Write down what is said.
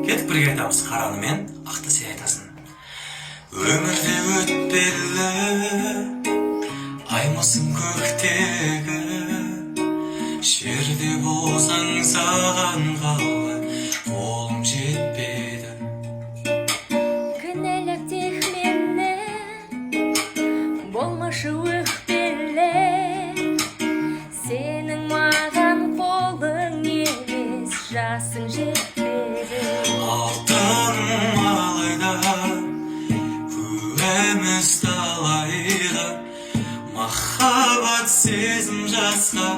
Кеттік, бірге айтамыз. Қараны мен, ақты сен айтасың. Өмірде өтпелі аймысың көктегі, жерде болсаң, саған қалай қолым жетпеді. Кінәлап тек мені, болмашы өкпелі. Сенің маған қолың емес, жасың жетпеді. Алтыным, алайда куәміз талайға, махаббат сезім жасқа.